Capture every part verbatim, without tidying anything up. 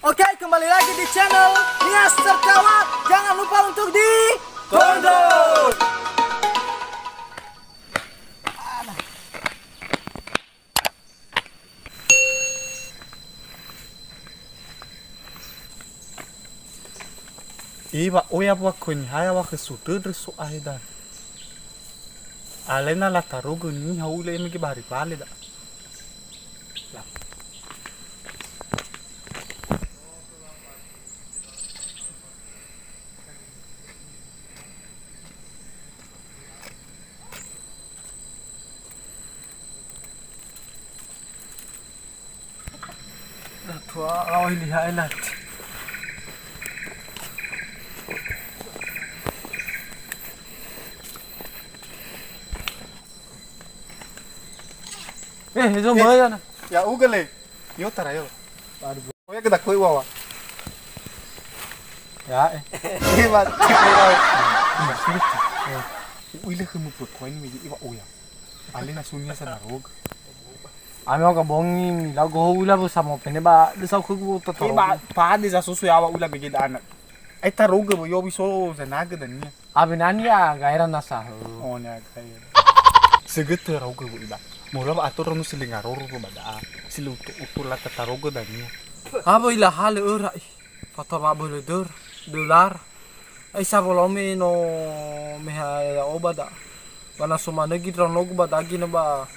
Oke, kembali lagi di channel Nias Tertawa. Jangan lupa untuk ditonton. Iwa oya wa koni haya wa ke sudödrö so ahe dan. Alena latarogö niha ule emege bahari bale da. Datua awai liha elat. Eh, itu mbaya na. Ya uga le. Yo tara yo. Aduh. Oh ya kita koi wawa. Ya eh. Hebat. Uile khömö pökoin mi iwa oya. Alena sunia sana rog. Ami oga bongi mi lagu ho ula bu samo pene ba de sau khögu toto. Ba pa de za susu ya wa ula bege dana. Ai tarogö bo yo biso zanaga dania. Abe nani ya gaera nasa. Oh, nia gaera. Segete rogö bu ila. Mula ba ator nu silinga roro bu bada. Silu utu utu la tatarogö dania. Abo ila hale öra ih. Fator ba bele dör, dolar. Ai sa bolome no meha ya oba da. Bana so manegi dronogu ba dagi no ba.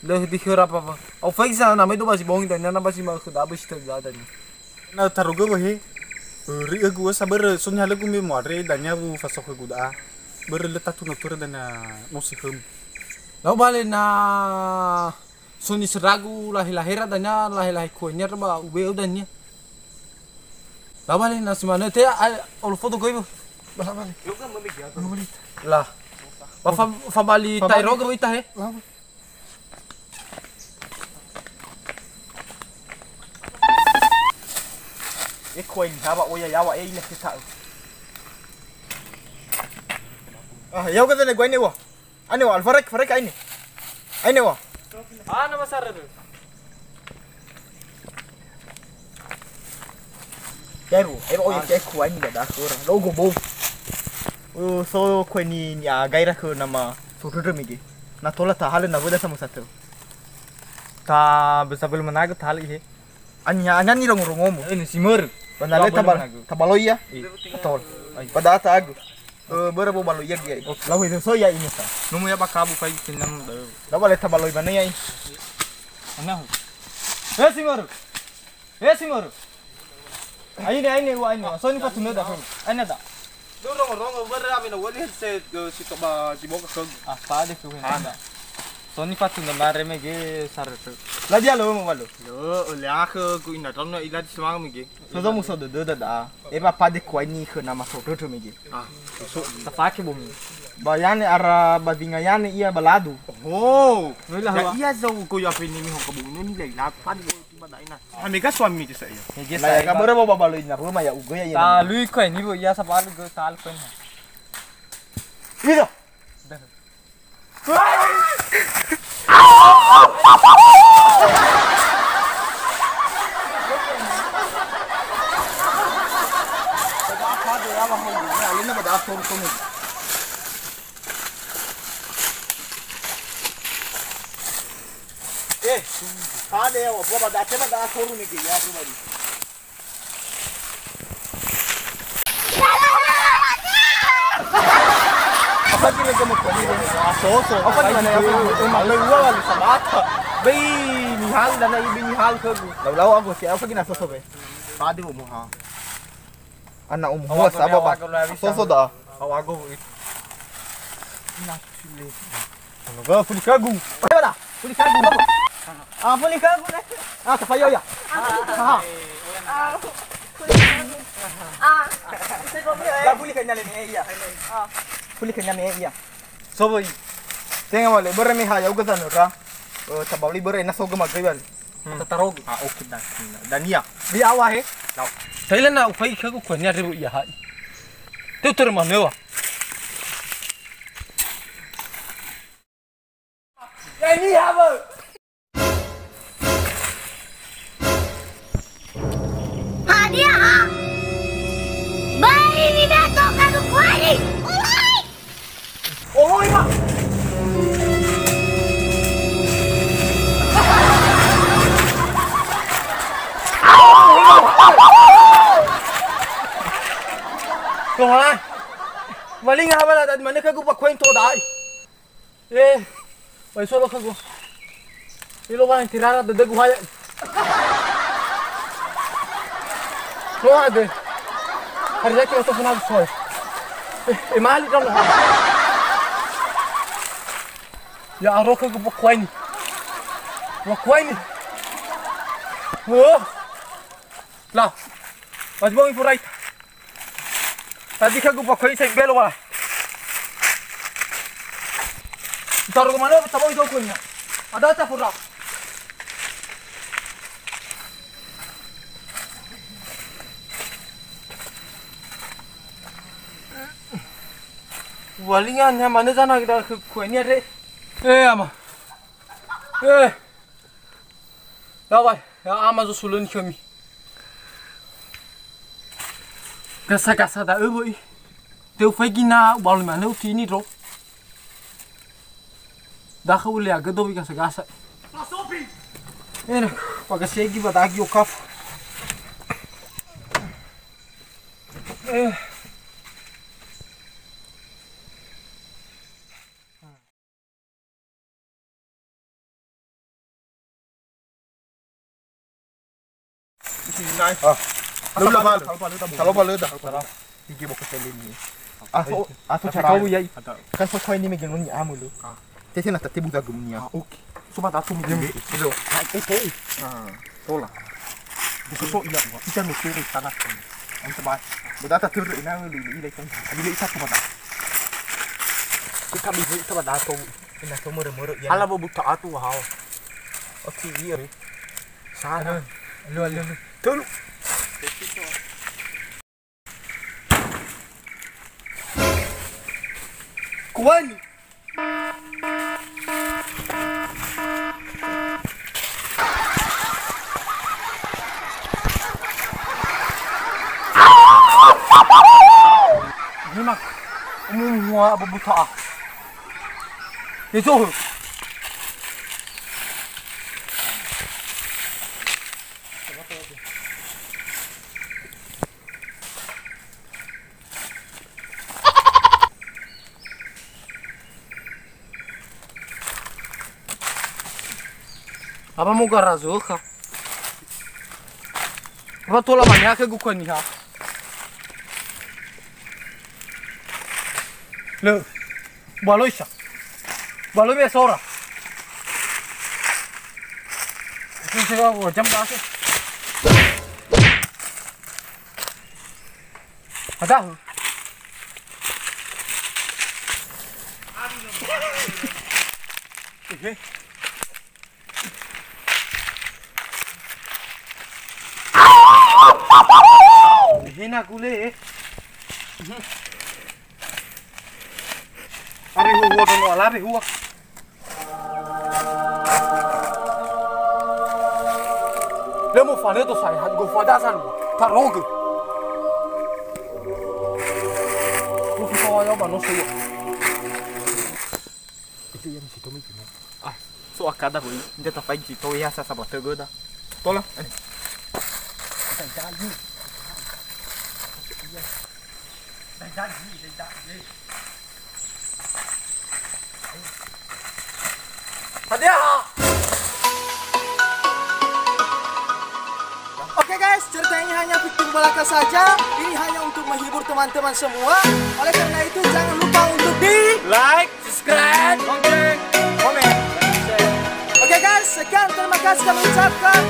Leh di khöra apa. Au faisa na medo basi bongi dania na basi ma khöda basi terjadi. Na tarogö wa he. Ri egu sa bere so nya legu me muare dania bu faso khögu da. Bere le tatu natura dania no si hem. Lau bale na so ni seragu lahe-lahera dania lahe-lahe kuenya ba ube dania. Lau bale na si manö te olo foto goi bu. Bala bale. Lah. Ba fa bali tai rogo ita he. E koe ni hawa oya yawa e ina ke ta'u. Ah, yau kata ne gua ini wa. Ane wa, alfarek, farek aine. Aine wa. Ana masara tu. Yaru, ero oye ke ku ani da da kora. Logo bo. Uh, so koe ni ni agaira ke nama so dödö mege. Na tola ta hale na weda sama satu. Ta bisa belum menaga ta hale ihe. Anya anya ni rongo-rongomu. Ini si mer. Bana le tabal tabaloi ya. Tol. Pada ata agu. Eh, börö bo baloi ya gia. Lau itu so ya ini sa. Nomo ya bakabu pai kenyang. Lau bale tabaloi mana ya. Ana. Eh si mer. Eh si mer. Aine aine wa aine. So ni fatu neda. Aine da. Lu rongo-rongo börö ami na wali se si toba si boka ke. Ah, pade ku hena. So ni fatu neda mare mege sare tu. La dia lo mo balo. Lo, le akhe ku ina tono ila di semang mege. So so muso dödö da da. E ba pade kuai ni khö nama so dödö mege. Ah, so tafake bomi. Ba yane ara ba dinga yane ia baladu. Oh, noilah ya. Ia zau ko ya fini mi ho kabu ni lai la pade. Ha mega suami ke saya. Mege saya. Ka börö bo babaloi na ruma ya ugo ya. Talui ko ni bo ya sabalu go tal ko ni. Ida. Eh, pade ya, wa ba da tema da toru ni ke ya rumah ni. Apa kira kamu kau ni? Soso. Apa gimana ya? Emang lu wali sabata. Bei ni hal dan ibi ni hal ke. Lau-lau aku si apa gina soso be? Pade umur ha. Ana umur sababa. Soso da. Awago. Nah, sile. Ono ga fuli kagu. Ayo da. Fuli kagu. Ah, fuli kagu na. Ah, tapayo ya. Ah. Ah. Fuli kanya le ne iya. Ah. Fuli kanya ne iya. Sobo i. Tenga wale, börö me ha ya uga tanöra. Eh, tabauli börö ena soga magri wale. Hmm. Tatarogi. Ah, oke dah. Dania. Di awa he. Lau. Thailand na ufai khögu kuania ribu ia hai. Teu terima mewa. Ya ini apa? Dia ha? Beri ni dato ka ku kuali. Ohoi, ma. Loh, ha? Walinga hawala dadi maneka gu pakuen to dai. Eh, bai solo ka gu. Ilo wa tirara dede gu haya. Loh ade. Hari lagi waktu pernah soal. Eh, eh, mali dong. Ya, aro ka gu pakuen. Pakuen. Oh. Lah. Mas bongi furai. Tadi ka gu pakuen sai belo wa. Taruh ke mana? Taruh itu kuenya. Ada tak pura? Walinga nya mana zana kita ke kuenya re. Eh, ama. Eh. Lawai, ya ama zo sulun khömi. Gasa-gasa da'ö wö'i. Teu faigi na ubalu manö utini dro. Dakha ule agödo wi gasa-gasa. Ena, pagasegi ba dagi okaf. Eh. Ah. Lula, lula. Kalau palu, kalau palu, kalau palu dah. Ige boko selini. Ah, so, ah, so cara. Kau ya. Kan so kau ini megang ni amu lu. Ah. Tete na tete buta gumnia. Ah, oke. Cuma tak cumi gini. Itu. Ah, oke. Ah, tola. Buku so iya, Wak. Kita lu kiri sana. Yang tebas. Bedata tur ina lu lu ila kan. Abi le isa tu mata. Kita bi itu pada tu. Ina tu murah-murah ya. Hala bo buta atu, wahau. Oke, iya. Sana. Lu, lu, lu. Tolu. Kuan. Ini mak, umum mua abu buta. Itu. Apa mau garazo kha? Apa tola mania ke gukua niha? Lo. Baloi sa. Baloi me sora. Itu saya jam berapa? Ada. Oke. Hena gule. Are huwa dono alare huwa. Le mo fane to sai han go fada san. Taroge. Ku fito wa yo ba no suwa. Itu yang si Tommy gimana? Ah, so akada hoi. Nda ta faigi to ya sa sabote goda. Tola. Ane. Dai dai. Dai dai, dai dai. Hadia? Oke guys, cerita ini hanya fiktif belaka saja. Ini hanya untuk menghibur teman-teman semua. Oleh karena itu, jangan lupa untuk di like, subscribe, lonceng, komen, dan share. Oke guys, sekian, terima kasih kami ucapkan.